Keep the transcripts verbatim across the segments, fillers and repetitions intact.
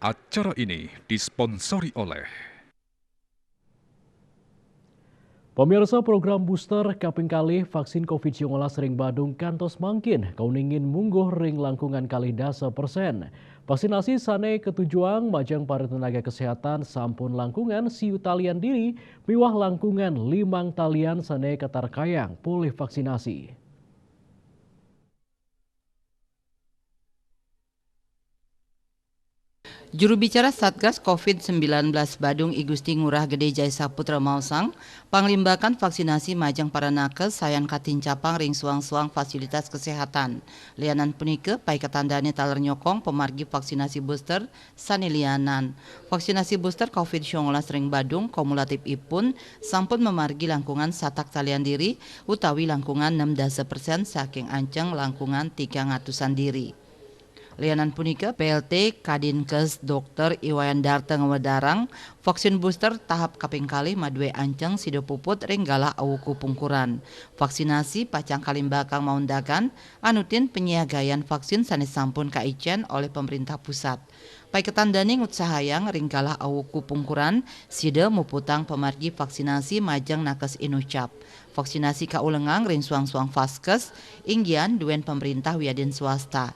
Acara ini disponsori oleh. Pemirsa, program booster kaping kalih vaksin covid sembilan belas ring Badung kantos mangkin kauningin mungguh ring langkungan kalih dasa persen. Vaksinasi sane katujuang majeng para tenaga kesehatan sampun langkungan siu talian diri miwah langkungan limang talian sane katarkayang polih vaksinasi. Juru bicara Satgas covid sembilan belas Badung, I Gusti Ngurah Gede Jai Saputra, maosang, panglimbakan vaksinasi majeng para nakes sayan katincapang ring suang-suang fasilitas kesehatan. Lianan punika, paiketan dane taler nyokong pamargi vaksinasi booster sane lianan. Vaksinasi booster covid sembilan belas ring Badung kumulatifipun sampun mamargi langkungan satak talian diri utawi langkungan enam dasa persen saking anceng langkungan tigang atusan diri. Lianan punika, P L T Kadinkes Dokter I Wayan Darta ngawedarang, vaksin booster tahap kaping kalih madue anceng sida puput ring galah awuku pungkuran. Vaksinasi pacang kalimbakang maundagan anutin panyiagayan vaksin sane sampun kaicen olih pemerintah pusat. Paiketan dane ngutsahayang ring galah awuku pungkuran sida muputang pamargi vaksinasi majeng nakes inucap. Vaksinasi kaulengang ring suang-suang vaskes, inggian duen pemerintah wiadin swasta.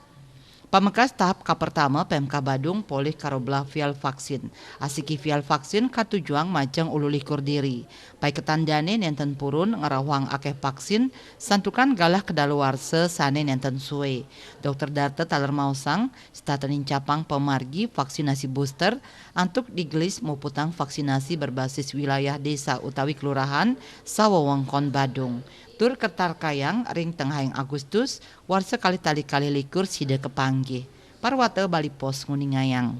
Pamekas tahap kapertama Pemkab Badung polih karobelah vial vaksin. Asiki vial vaksin katujuang majeng ulu likur diri. Paiketan dane nenten purun ngrauhang akeh vaksin, santukan galah kadaluarsa sane nenten sue. Dokter Darta taler maosang, setata nincapang pamargi vaksinasi booster antuk digelis muputang vaksinasi berbasis wilayah desa utawi kelurahan sawewengkon Badung. Tur katarkayang ring tengahing Agustus, warsa kalih tali kalih likur sida kapanggih. Parwata Bali Post nguningayang.